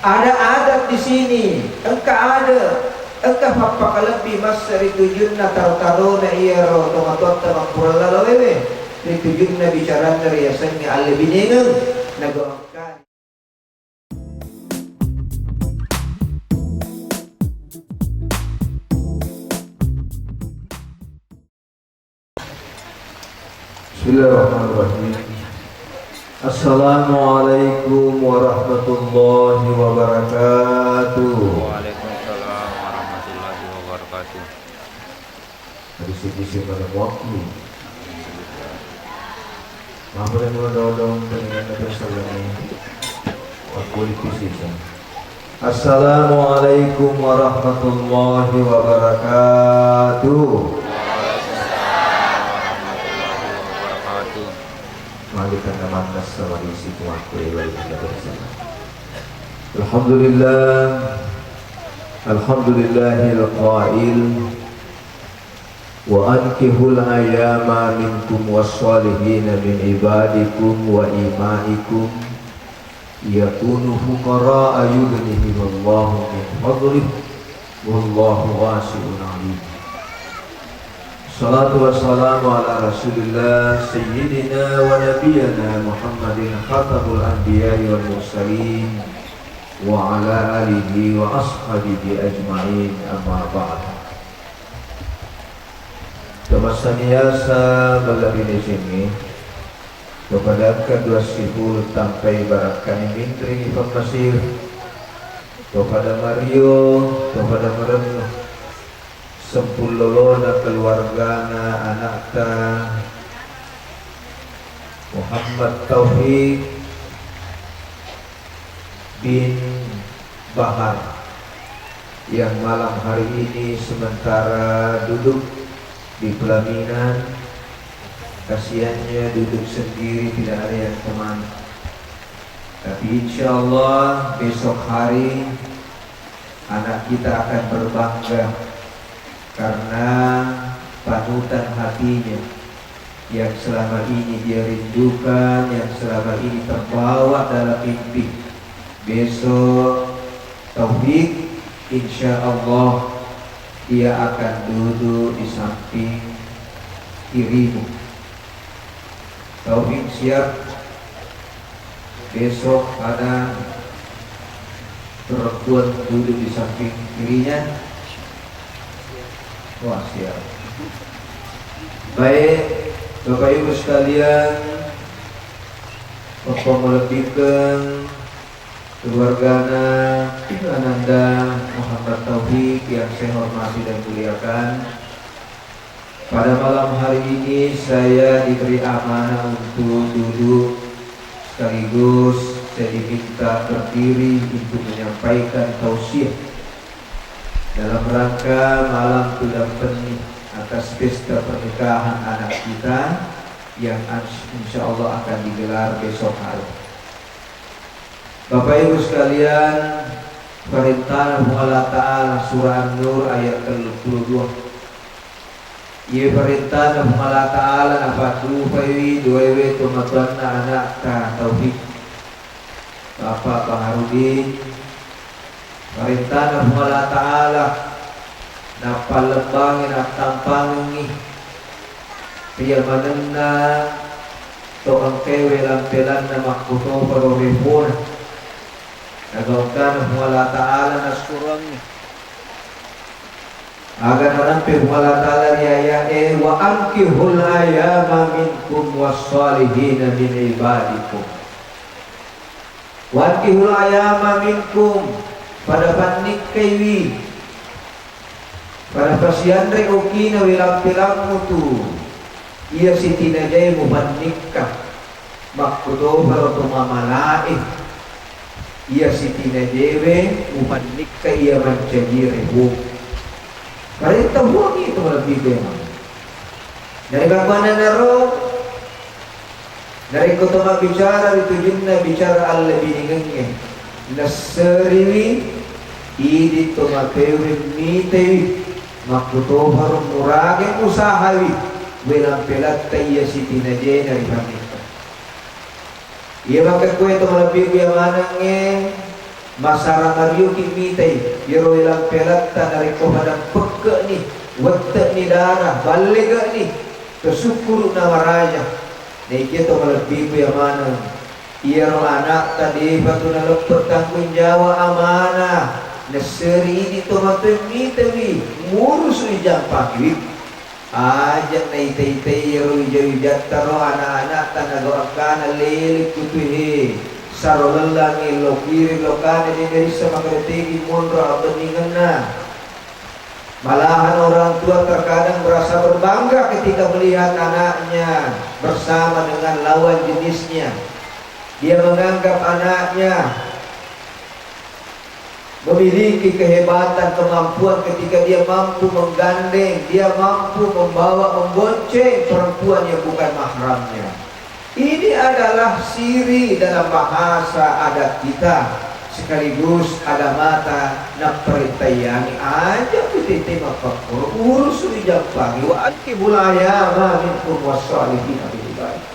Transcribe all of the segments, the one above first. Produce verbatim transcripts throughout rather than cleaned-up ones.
Ada adat di sini, engka ada, engka pappakalebbi masse ri tujunna taro-tarona iyaro tomatoatta mappurella lawewe, ri tujunna bicaranna riasengnge allebinengeng, nago engka. Bismillahirrahmanirrahim. Assalamualaikum warahmatullahi wabarakatuh. Waalaikumsalam warahmatullahi wabarakatuh. Bisi-bisi pada waktu. Maaf, ada dua dodong pengen ada pesan lagi. Aku di sisa. Assalamualaikum warahmatullahi wabarakatuh. Mari kita mantas sama di situ aku yang lagi kita bersama. Alhamdulillah. Alhamdulillahil qail. Wa ankihul ayama minkum wassalihina min ibadikum wa imaikum yakunu fuqara'a yughnihimullahu min fadlih, wallahu wasi'un alim. Salatu wassalamu ala Rasulillah sayyidina wa nabiyana Muhammadin khatamul anbiya'i wal mursalin wa ala alihi wa ashabihi ajma'in, amma ba'd. Tomassaniyasa ballapini singi, topada engka dua sipulu tampai barakkani minri ni pammasir, topada mario, topada marennu, sempullolona keluargana anakta Muhammad Taufik bin Bahar yang malam hari ini sementara duduk di pelaminan, kasihannya duduk sendiri, tidak ada yang temani. Tapi insya Allah besok hari anak kita akan berbangga karena panutan hatinya yang selama ini dia rindukan, yang selama ini terbawa dalam mimpi. Besok Taufik, insya Allah dia akan duduk di samping kirimu. Taufik siap besok ada perempuan duduk di samping kirinya? Wah, siap. Baik, Bapak Ibu sekalian, Bapak malebbikeng keluargana Ananda Muhammad Taufik yang saya hormati dan muliakan. Pada malam hari ini saya diberi amanah untuk duduk sekaligus saya diminta berdiri untuk menyampaikan tausiah dalam rangka malam tudang penni atas pesta pernikahan anak kita yang ins-, insya Allah akan digelar besok hari. Bapak Ibu sekalian, parentana Puang Allah Ta'ala, Surah An-Nur ayat telluppulo dua. Iye parentana Puang Allah Ta'ala napaddupaiwi duaewe tomatoanna anakta Taufik, Bapak Baharudin. Parentana Puang Allah Ta'ala nappallembangi, nattampangengngi ri yamanenna to engkae welang-pelanna makkutoparo repona. Nagaukana Puang Allah Ta'ala nassuroangngi. Aga narampe Puang Allah Ta'ala ri aya'e, "Wa ankihul ayama minkum wassalihina min ibadikum." "Wa ankihul ayama minkum," pada pannikkaiwi, pada pasianre okina welang-pelammu tu iya sitinajae mupannikka. Makkutoparo to mamalae iya sitinajewe mupannikka iya mancaji rewo. Parenta Puangnge to malebbi memang. Narekko kuananaro, narekko to mabbicara ri tujunna bicara allebbiningengnge, nasseriwi idi to matewe mitaiwi, makkutoparo murage usahawi welang-pelatta iya sitinajena ri pannikka. Iya makkekkuwe to malebbiku iya manengnge, Masara marioki mitai, iyaro welang pelatta narekko pada pekke'ni, wette'ni dara, ballege'ni, to sukkuru' na maraja. Naikia to malebbiku iya maneng, iyaro ana'ta depa tu naleppe' tanggung jawab amanah, nesseri idi to matoe mitawi, murusu'i jampangiwi. Aja' naita-itai iyaro wija-wijatta ro ana'-ana'ta nagau akkana lele kutu he, saro lellangngi lokiri lokana de' narissa makkeda tegi monro abbenningenna. Malahan orang tua terkadang merasa berbangga ketika melihat anaknya bersama dengan lawan jenisnya. Dia menganggap anaknya memiliki kehebatan, kemampuan ketika dia mampu menggandeng, dia mampu membawa, membonceng perempuan yang bukan mahramnya. Ini adalah siri dalam bahasa adat kita, sekaligus agamata napparintaiyangi aja' ku tete mappakkoro, urusu'i jampangi, wa anki bulaya ma minkum wassalihina min ibadikum.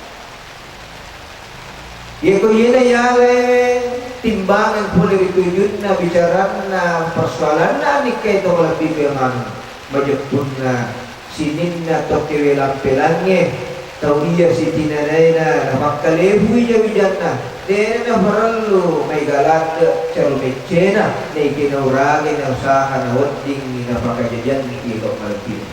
Iyako iyena yaleng timbangan pole ri tujunna bicaranna persoalanna nikkae to malebbiku iya maneng. Majeppunna sininna tokkewe lampelangnge tau iya sitinanaena napakkalebu wija-wijanna, de'na naparellu maega ladde' caru meccena, naekiya nauragai nausaha naweddingngi napakajajiangngi iyako malebbiku.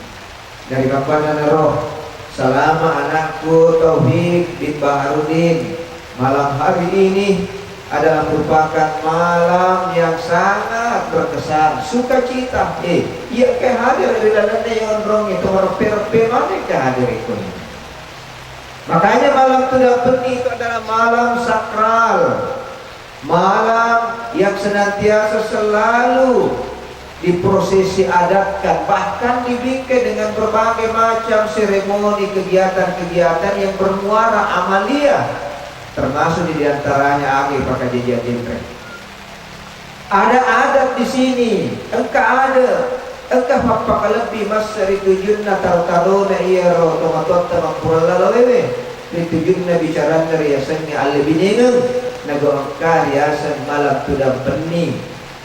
Narimakkuannanaro, salama anakku Taufik bin Baharudin. Malam hari ini adalah merupakan malam yang sangat berkesan, sukacita. Eh, iya ke hadir di dalamnya yang onrong itu merepe-repe mana ke hadir itu. Makanya malam Tudang Penni itu adalah malam sakral. Malam yang senantiasa selalu diprosesi adatkan, bahkan dibingkai dengan berbagai macam seremoni, kegiatan-kegiatan yang bermuara amalia, termasuk di diantaranya agi pakajajian denre. Ada adat di sini, engka ada Engka pappakalebbi masse ri tujunna taro-tarona iyaro tomatoatta mappura laloewe, ri tujunna bicaranna riasengnge allebinengeng, nago engka riaseng malam tudang penni,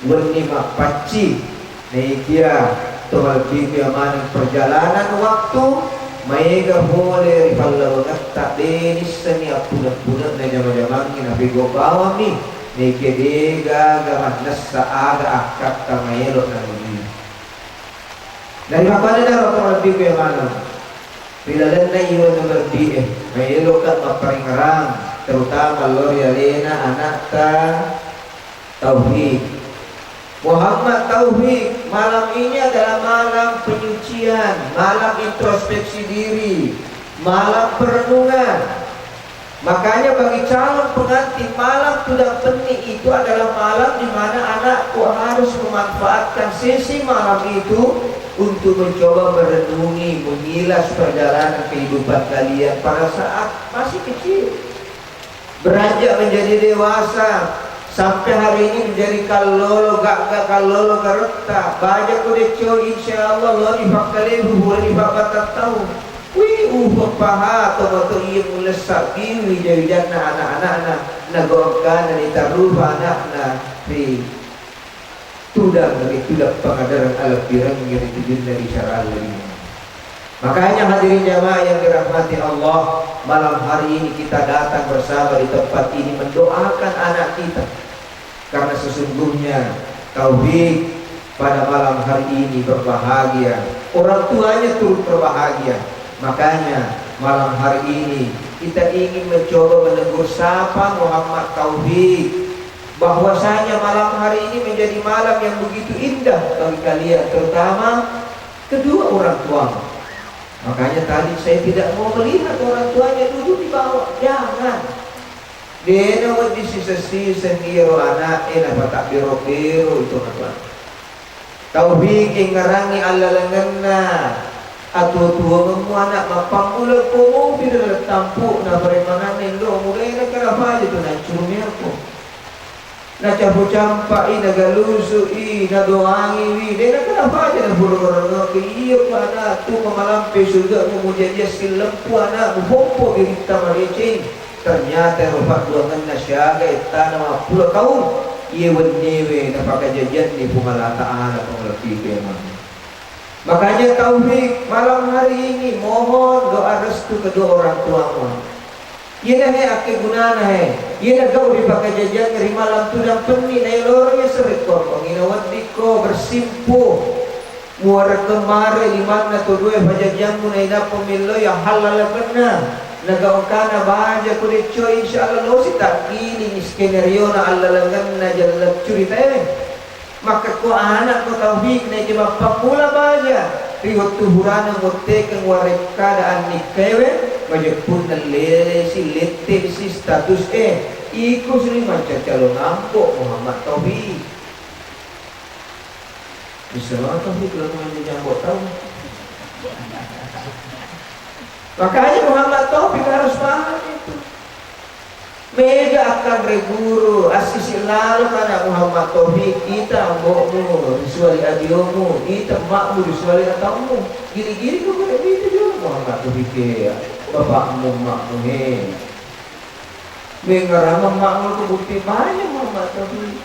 wenni mappacci. Naikia to malebbiku iya maneng perjalanan waktu, maega pole ri pallawengetta, de nissenni appune-pune'na jama-jamangnge napegau bawammi, naikia degaga mannessa aga akkatta maelo nanui. Narimakkuannanaro to malebbiku iya maneng. Ri lalenna iweng malebbi'e, maeloka mapparingngerang, terutama lao ri alena ana'ta Taufik. Muhammad Taufik, malam ini adalah malam penyucian, malam introspeksi diri, malam perenungan. Makanya bagi calon pengantin, malam tudang penni itu adalah malam di mana anakku harus memanfaatkan sesi malam itu untuk mencoba merenungi, mengilas perjalanan kehidupan kalian pada saat masih kecil. Beranjak menjadi dewasa, sampai hari ini menjadi kallolo, gagga kallolo garetta, baja ko decco, insya Allah lo dipakkalebu, boleh dipabbatattau. Wi, upa paha to mato iya mulessa biwi wija-wijanna anak-anakna, nago engkana nitarupa anakna ri tudang, ri tudang pangadarang alebbirengnge ri tujunna bicara lebbi. Makanya hadirin jamaah yang dirahmati Allah, malam hari ini kita datang bersama di tempat ini mendoakan anak kita. Karena sesungguhnya Taufik pada malam hari ini berbahagia, orang tuanya turut berbahagia. Makanya malam hari ini kita ingin mencoba menegur sapa Muhammad Taufik, bahwasanya malam hari ini menjadi malam yang begitu indah bagi kalian, terutama kedua orang tuamu. Makanya tadi saya tidak mau melihat orang tuanya duduk di bawah, jangan. Dena wedding siseng-siseng iyaro ana'e napatabbero-bero itu matuang. Taufik engngerangi allalengenna atuo-tuongemmu ana' mappammula ko mopi ri laleng tampu'na paremanganna indo'mu, dena karafaja tu nancurumi akko. Nacapu-campa'i, nagalusu'i, nadoangiwi, dena karafaja napurorengekki iyo ko ana'tu mamalampe surga'mu, mujaji assillempu ana'mu, pompo biritta madeceng. Ternyata ero padduangenna siaga ettana mappula taung. Iye wenniwe napakajajianni Puang Allah Ta'ala, Puang Rabbi Kemang. Makanya Taufik, malam hari ini mohon doa restu kedua orang tuamu. Iyena he akkegunana he. Iyena gau ripakajajiang ri malam tudang penni na eloroi serrekko mangina weddikko bersimpuh. Muarekeng mare limanna to dua pajajiammu nainappa melloi ahallalakenna. Nagaukana baja ko decco, insyaallah losi takkiling skenario na allalengenna jelleng curitae. Makkekko anakko Taufik naiki mappammula baja ri wettu burana muttekeng warekkada annikkaewe, majeppunna lelesi lettesi status e, iko suli mancaccalo ngampo Muhammad Taufik. Bisa banget Taufik kalau mau jadi jambok tahu. Makanya Muhammad Taufik harus paham itu. Mega akkanre guru, assisi lalo kana Muhammad Taufik, ita ambo'mu risuali adiomu, ita emakmu risuali ataummu. Gili-gili ko guru itu juga Muhammad Taufik ya. Bapakmu, emakmu he. Mengarama emakmu ko bukti banyak Muhammad Taufik.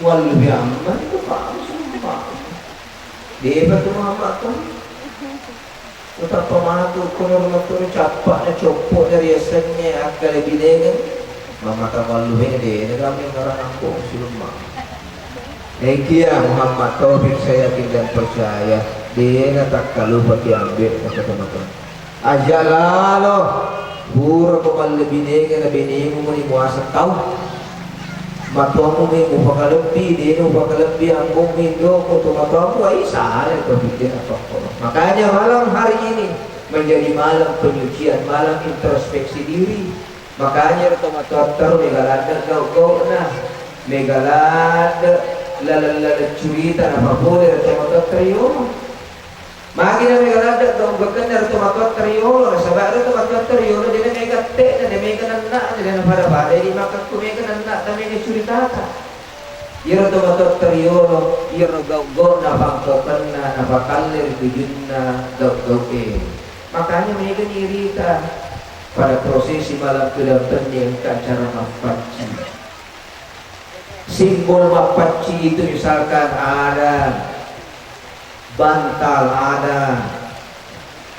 Wallu biamma itu Pak Muhammad. Dia batu Muhammad Taufik. Utappa matu kono rumah turu cappa na coppo dari yasengnge akkale binengeng. Mama tamallu hede na kami ngarang angko silumma. Engkia Muhammad Taufik, saya yakin dan percaya dena takkalupa ki ambe kata teman-teman. Aja lalo pura ko malle binengeng na benemu muni muasa tau. Matuammu mi mupakalebbi, dena mupakalebbi ambomu indomu, tomatoammu, ai sala to pikkirna tokko. Makanya malam hari ini menjadi malam penyucian, malam introspeksi diri. Makanya ro tomatoatta ro mega ladde gau-gau'na, mega ladde laleng-laleng curita napapole ro tomatoatta riolo. Magi na mega ladde gau-gaukenna ro tomatoatta riolo, nasaba ro tomatoatta riolo dena mega tette'na, de mega nenna'na, dena pada-pada di makkekku mega nenna, ta mega curitata. Iyaro tomatoatta riolo, iyaro gau-gau'na pangkokenna napakalle ri tujunna gau-gau'e. Makanya mega ni rita pada prosesi malam tudang penni engka acara mappacci. Simbol mappacci itu misalkan ada bantal, ada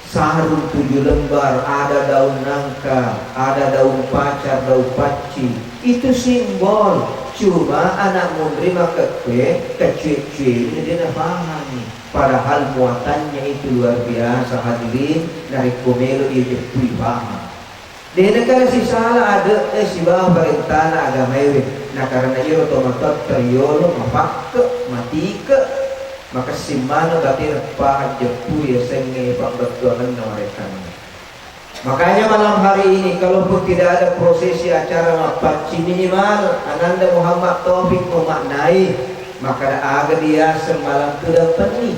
sarung tujuh lembar, ada daun nangka, ada daun pacar, daun pacci. Itu simbol. Cuma anak munri makkekkue kacue-cueni de napahangi. Padahal muatannya itu luar biasa hadirin, narekko melo ijeppui paham. Dena kala sisala ade'e sibawa parentana agamaewe, na karena iyaro tomatoatta riolo mapakke, matike, makessing maneng batena pahang jeppui yasengnge pabbettuangenna warekkana. Makanya malam hari ini, kalaupun tidak ada prosesi acara mappacci, minimal Ananda Muhammad Taufik memaknai, makkada aga diaseng malam tudang penni.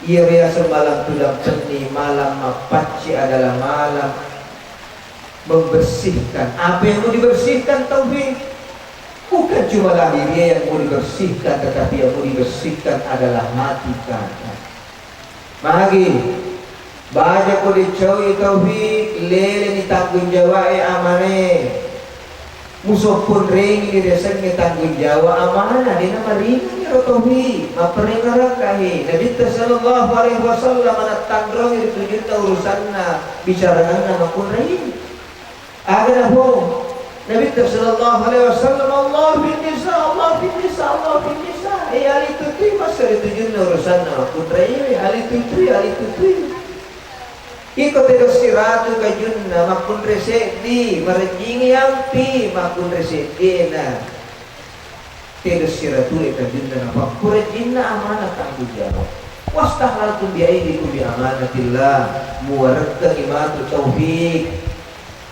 Iya riaseng malam tudang penni, malam mappacci adalah malam membersihkan. Apa yang mau dibersihkan, Taufik? Bukan cuma lahiriah yang mau dibersihkan, tetapi yang mau dibersihkan adalah hati kita. Magi, baja ko dicaui Taufik, lele ni tanggung jawab e amane. Musoppun rengi ni riasengnge tanggung jawab amanah, dena maringang ero Taufik, mapperengarakkahi. Nabitta sallallahu alaihi wasallam nattanroi ri tujunna urusanna bicaranganna makkunrai. Aga napau Nabitta sallallahu alaihi wasallam, "Allah fin nisa, Allah fin nisa, Allah fin nisa." Eh, ali tutui masa ri tujunna urusanna makkunrai, ali tutui, ali tutui. Iko tedo siratu kajunna makkunre seddi, marejjingi ampi makkunre seddina. Tedo siratu e kajunna napakkurejjinna amanah tanggung jawab. Wastahlaltum bi aidikum bi amanatillah, muwarekkengi matu Taufik.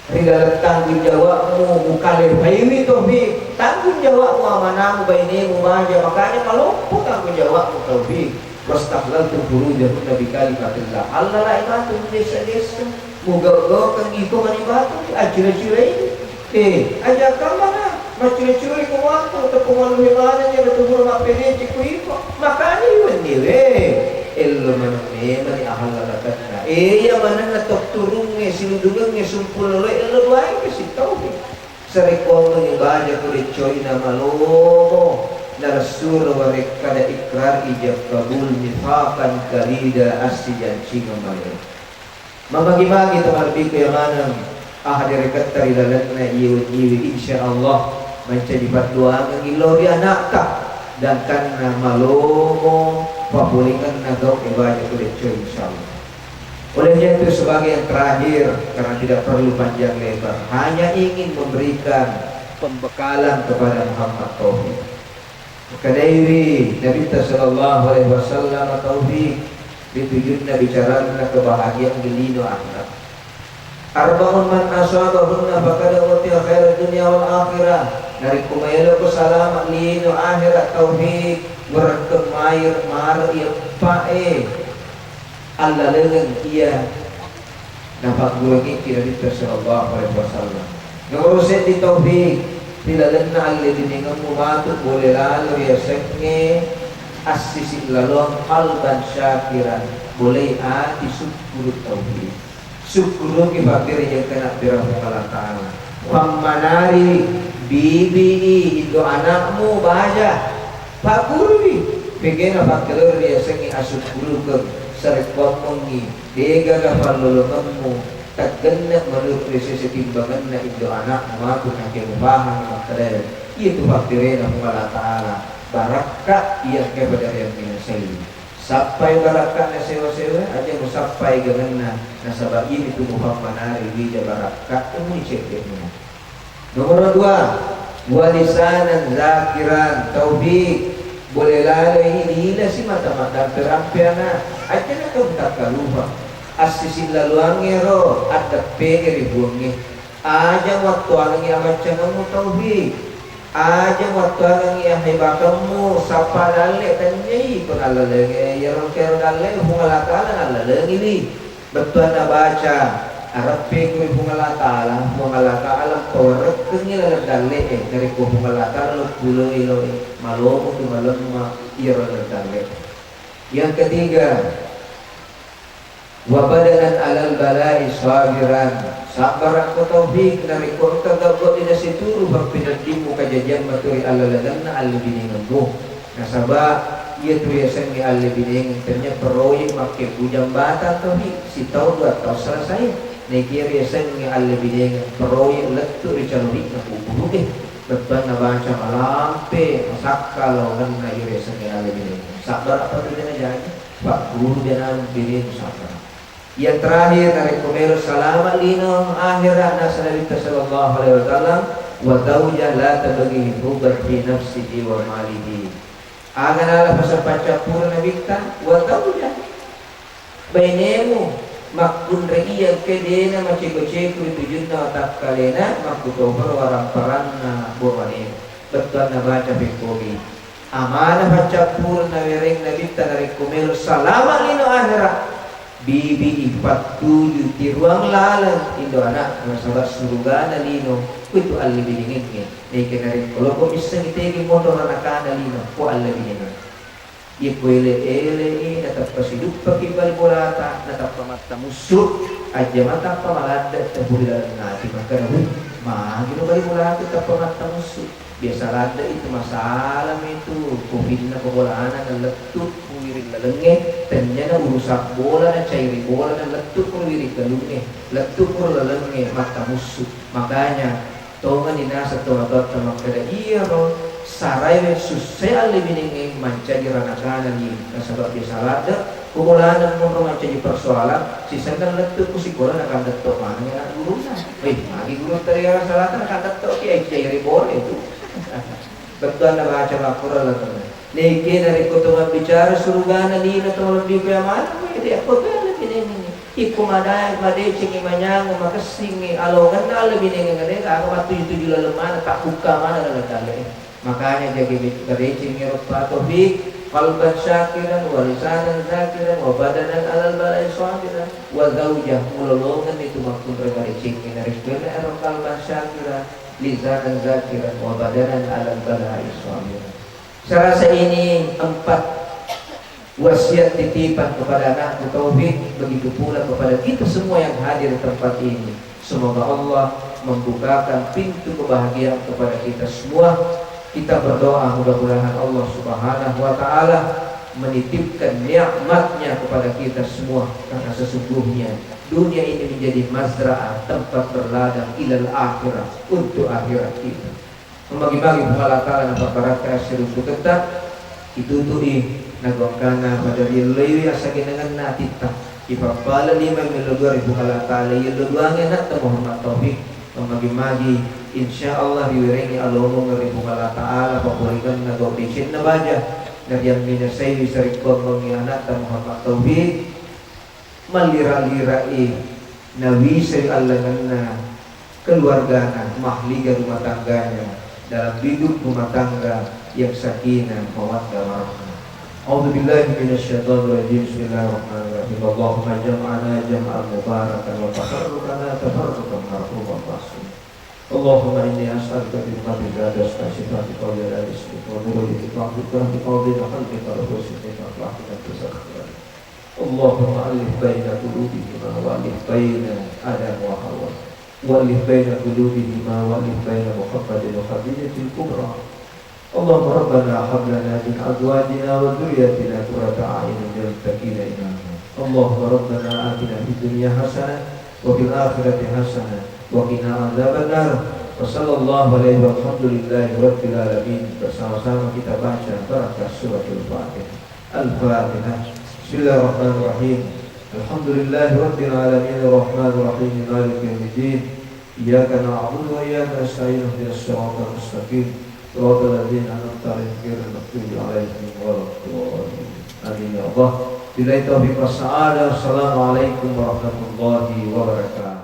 Ri laleng tanggung jawabmu, mukalefaiwi Taufik. Tanggung jawabmu, amanamu, bainemu baja, makanya maloppo tanggung jawabmu Taufik. Wastahlaltu furujahunna bi kalimatillah. Allalai matu mudessa-dessa. Mugau-gaukeng iko mani batu, accure-curei. Eh, aja kammana, maccure-cure ko waktu, tepung alui manenni, ada tepung mappedece ko iko. Makanya iwenni we. Ello maneng memani ahallalakenna. Eh, iya manenna totturungnge, siludungengnge, sumpuloloe, ello duae ke sitaufi. Sarekkuammengngi baja ko deccoina malomo, naressureng warekkada ikrar ijab kabul, nifaqan kalida, assijancingeng malewa. Mamagi-magi tamarbiku iya maneng, aha direketta ri lalenna iye wenniwi, insya Allah mancaji paddoangengngi lao ri anakta, gangkanna malomo papolengenna gau e baja ko deccoi, insya Allah. Olehnya itu, sebagai yang terakhir, karena tidak perlu panjang lebar, hanya ingin memberikan pembekalan kepada Muhammad Taufik. Makkedaiwi Nabitta sallallahu alaihi wasallam, Taufik, ri tujunna bicaranna kebahagiaan di lino akhirat. Arba'un man asabahunna faqad utiya khairat dunya wal akhirah. Narekko maeloko salama lino akhirat, Taufik, werekkeng mair maro iya eppa'e allalengeng iya napaggurungikki Nabitta sallallahu alaihi wasallam. Nomoro seddi, Taufik, ri lalenna allebinengemmu matu bole lalo riasengnge assisi laloang, qalban syakiran, bolei ati sukkuru, Taufik. Sukkuruki pabbere jengkana bera Puang Allah Ta'ala. Pammanari bibii indo anakmu baja. Paggurui, pegena pakkelero riasengnge asukkurukeng, sarekkuammengngi degaga pallolongemmu taggenne menurut ri sese timbangenna indo anakmu matu, nake mupahang makkeda iyatu pabberena Puang Allah Ta'ala, barakka iya engka pada riamminasai. Sappai barakka'na sewa-sewa, aja musappai gangenna, nasaba iyatu mupammanari wija barakka, temui cedde'na. Nomoro dua, walisanan zakiran, Taufik, bole laloi lilasi mata maddampe-rampe ana, ajana tau takkalupa. Assisillaluangngero addeppede ri Puangnge. Aja wattuangengngi amaccangemmu, Taufik. Aja wattuangengngi ahebakemmu, sappa dalle, tennyai ko nallalenge iyaro engkaero dalle, Puang Allah Ta'ala nallalengiwi. Bettuanna baca, areppeku ri Puang Allah Ta'ala, Puang Allah Ta'ala mpawerekkengngi laleng dalle'e, narekko Puang Allah Ta'ala loppuloi loi, malomo tu malemma iyaro laleng dalle'e. Yang ketiga, wa badanan alal bala'i sabiran, sabbarakko Taufik, narekko engka gau-gau de nasituru pappeneddimmu kajajiang matu ri allalengenna allebinengemmu. Nasaba iyatu riasengnge allebinengeng tennia proyek makkebbu jambatan, Taufik, sitaung dua taung selesai. Naikia riasengnge allebinengeng proyek lettu ri calori'na kuburu'e. Bettuanna baca malampe masakka laongenna iya riasengnge allebinengeng. Sabbara patu jana jaji, pagguru jana binenu sabbara. Yang terakhir, narekko melo salama lino akhira, nasa Nabitta sallallahu alaihi wasallam, wa zaujah la tabghi hubban fi nafsihi wa malihi. Aga nala pasapaccappureng Nabitta, wa zaujah, bainemu makkunrai iya engka dena maceko-ceko ri tujunna watakkalena, makkutoparo waramparanna boranemu. Bettuanna baca pekkogi. Amana paccappurenna wereng Nabitta narekko melo salama lino akhira, bibi ipattuju tiruang laleng indo anakku nasaba surugana lino, kuitu allebinengengnge. Naika narekko loko missengi tegi monro ranakana lino, ko allebinengeng. Iyako ele-elei natappa siduppaki bali bolata, natappa mattamussu, ajja matappa maladde tepuri laleng ati makkeda, "Wih, magiro bali bolata tappa mattamussu." Biasa ladde itu masalami itu, kofinna ko bolana nalettu ku wiring lalengnge, tennyana urusan bola na cairi bola nalettu ku wiring galungnge, lettu ku lalengnge mattamussu. Makanya tongenni naseng tomatoatta makkeda, iyaro saraiwe sussai allebinengnge mancaji ranakanani, nasaba biasa ladde ko bolana monro mancaji persoalan, sisenna lettu ku sikola nakandetto maneng anak gurunna. Weh, magi gurutta ri salata nakandetto ki, eh, cairi bola itu. Bettuanna baca makkura lalenna. Neke narekko to mabbicara surugana lino to malebbi ko yamana, wede akko to allebinengengnge. Ikko mada-, madecengngi manyangeng makessingngi alongenna allebinengeng de, aga mattuju-tuju laleng mana, tabbukka mana laleng dalle. Makanya jaga be-, madecengngi ro Pak Taufik, qalban syakiran, wa lisanan zakiran, wa badanan alal balai sabiran, wa zaujah, mulolongenni tu makkunrai madecengngi narekko ero qalban syakiran, lisanan zakiran, wa badanan alal balai sabiran. Saya rasa ini empat wasiat titipan kepada anakku Taufik, begitu pula kepada kita semua yang hadir di tempat ini. Semoga Allah membukakan pintu kebahagiaan kepada kita semua. Kita berdoa, mudah-mudahan Allah Subhanahu wa Ta'ala menitipkan nikmatnya kepada kita semua, karena sesungguhnya dunia ini menjadi mazra'ah, tempat berladang ilal akhirat, untuk akhirat kita. Magi-magi Puang Allah Ta'ala napabbarakka siruntuketta, itutu'i nagongkana pada rielloiwi asagenengenna atitta, ipappala lima mello dua ri Puang Allah Ta'ala, yello duangi anatta Muhammad Taufik. Magi-magi, insya Allah, riwerengi alomong ri Puang Allah Ta'ala, paporingenna gau decenna baja, nariamminasaiwi sarekkuammengngi anatta Muhammad Taufik, mallira-lirai nawisai allangenna keluargana, mahliga rumah tangganya, dalam hidup rumah tangga yang sakinah, mawaddah, warahmah. أعوذ بالله من الشيطان الرجيم. بسم الله الرحمن الرحيم. اللهم اجمعنا جمعا مباركا وتفرقنا تفرقا مرحوما معصوما. اللهم إني أسألك بحرمة هذا الشفاء في قلبي لا يسلك ونور في قلبي وفي قلبي وقلبي قلبي وحسن خلقك تسخر. اللهم ألف بين قلوبهما وألف بين آدم وحواء وألف بين قلوبهما وألف بين محمد وخديجة الكبرى. اللهم ربنا هب لنا من أزواجنا وذرياتنا قرة أعين واجعلنا للمتقين إماما. اللهم ربنا آتنا في الدنيا حسنة وفي الآخرة حسنة وقنا عذاب النار. وصلى الله عليه والحمد لله رب العالمين. Bersama-sama kita baca barakat suratul Fatihah. Al-Fatihah. Bismillahirrahmanirrahim. Alhamdulillahi rabbil alamin, arrahmanirrahim, maliki yaumiddin. Iyyaka na'budu wa iyyaka nasta'in, ihdinas siratal mustaqim, siratal ladzina an'amta 'alaihim, ghairil maghdubi 'alaihim waladdallin. Amin ya Allah. Billahi taufiq was sa'adah. Assalamualaikum warahmatullahi wabarakatuh.